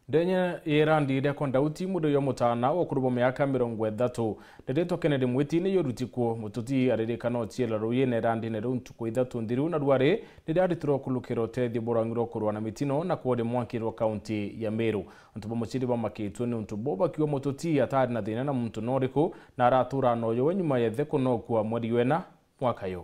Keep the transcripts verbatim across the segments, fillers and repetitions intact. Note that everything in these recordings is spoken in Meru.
Ndenya ya irandi riakwa Ndauti, mwiri jwa mutaana wa ukuru bwa miaka mirongo ithatu, riritwa Kennedy Mwiti, ni yuruti kuo. Mututi aririkana uciela ruuyine irandine riu ntuku ithatu nthiru, na ruari ni riaritirwe kurukira utethio bwa rwang'i rwa kurua na mitino na kuoria mwanki rwa kaunti ya Meru. Antu ba muciiri bamakitue ni untu buu, bakiuga mututi atari na thina na muntu noriku, na aratuura na uyo we nyuma ya ithe kunokua mweri wena mwaka yu.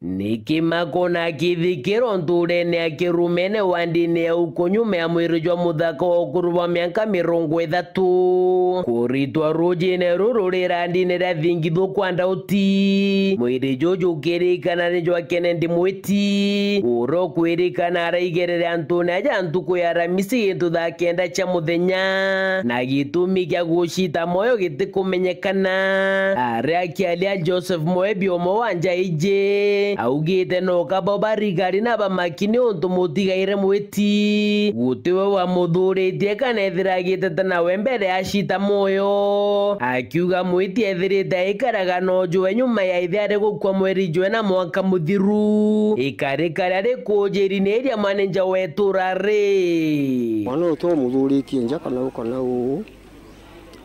Ni kimako na kithikiro ntuurene ya Kirumene wandine ya uko nyuma ya mwiri jwa muthaka wa ukuru bwa miaka mirongo ithatu kuritwa ruujine ruru rirandine ria Thingithu kwa Ndauti. Mwiri juju ukirikana ni jwa Kennedy Mwiti, uria ukwirikana araigerere antune aja ntuku ya Aramisi gintu thaa kenda cia muthenya, na gitumi kia gucita mwoyo gitikumenyekana. Aria akiaria Joseph Mwebi, umwe wa nja iji, augite no kaba barigari na bamaki ni untu mutigaire Mwiti gutiwe wamuthuritie kana ethira agitete nawe mbere acita mwoyo. Akiuga Mwiti ethirite aikaraga na ujwe nyuma ya ithe ari gukua mweri jwena mwaka muthiru, ikarikari ari kuujiri ni iria manager wa itura ri. Mwana uyu twamuthuritie nja kana u kana uu.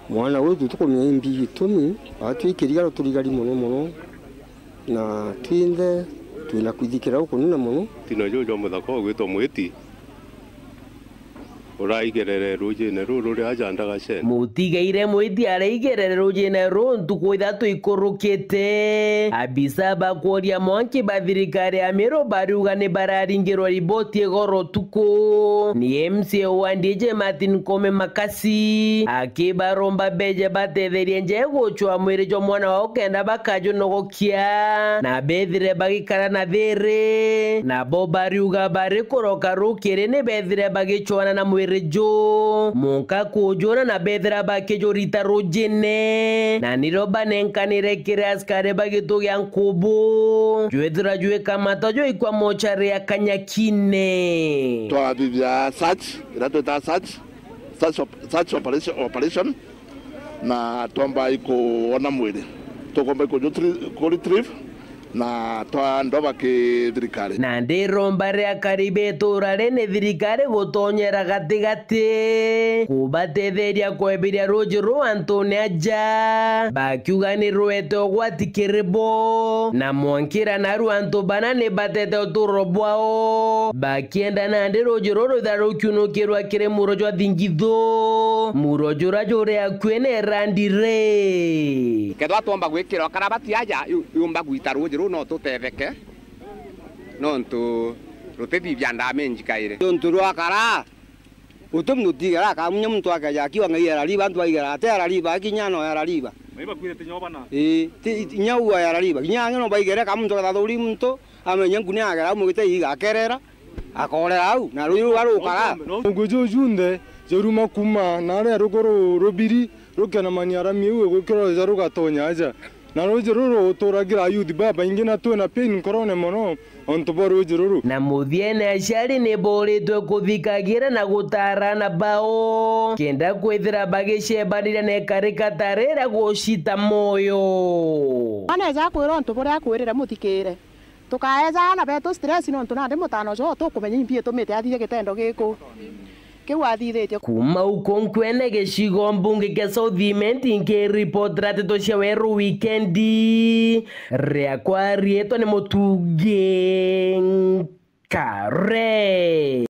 Mwana uyu tutikumenya imbi gitumi, atwi ikirigaro turigari mono mono, na twinthe twina kwithikira gukunene mono. Tino juju jwa muthaka ugwitwa Mwiti, uraigerere ruujine ruru ruri aja Ndagacene. Mutigaire Mwiti araigerere ruujine ruu ntuku ithatu ikurukite. Abisa ba kuoria mwanki ba thirikari ya Meru bariuga ni bararingirwa riboti igoro utuku ni M C A wa Ndiji Martin Koome Makasi, akibaromba beje batetherie nje gucwa mwiri jwa mwana wao kenda bakajunogokia na bethire bagikara na thiri. Nabo bariuga bari kuroka rukiri ni bethire bagicwana na mwiri ju, munka kujuna na bethira bakijurita rujine, na nirio banenkanire kiri askari bagitugia nkubu, jwethira jwikamatwa jwaikwa mochari ya Kanyakine. Twathithia search, iria twitaga search, search op-, search operation, operation, na twamba ikuona mwiri. Tukomba ikuju tri-, ku retrieve, na twa ndoba ki thirikari. Na ndiromba ria karibe itura ri ni thirikari gutonyera gatigati, kubatetheria kwebiria ruuji ruu antune aja, bakiuga ni rwete ugwati kiri bo, na mwankira naru antu bana ni batete uturo bwao, bakienda nandi ruuji ruru rwithira rukiunukirwa kiri muro jwa Thingithu, muro jura juri akui na irandi ri. Kethwa twomba gwikira ukarabati aja, yu-, yumba gwita ruuji ruu no tutetheke, nontu rutithithia damage kairi. Untu rwakara, uti muntu utigera akamunya muntu akeja akiwa ngai arariba, antu baigera ate arariba, akinya no arariba. Mai bakwirite nyoba na? Ii, ti, ti, inya uu arariba. Kinya angi no baigere ka muntu akathathuri muntu, amenye nkuni agera au mugite igakerera, akorera au, na ruuji ruu arukara. Nguo juu junthe jaruma kuuma naria ruguru rubiri, rukenamania rami iu igwikirwa ja rugatonya aja. Na ruuji ruru ruturagira ayuthi babaingi, na twina pain nkorone mono ontu bwa ruuji ruru. Na muthiene aciari ni boritwe kuthikagira na gutara aana bao, kenda kwithira bagicebaniria na ikarika ta riria gucita moyo. Mwana eja akwira untu buria akwirire, muthikire. Tukaeja aana betu stress nontu nandi mutano jo tukumenya imbi itumite athithia gitendo giku. Kiu athithitie. Kuuma uko nkwene gicigo mbunge kia South Imenti, nkiripotera nteto cia Weru Wikendi, riakwa riitwa ni Mutungi Nkare.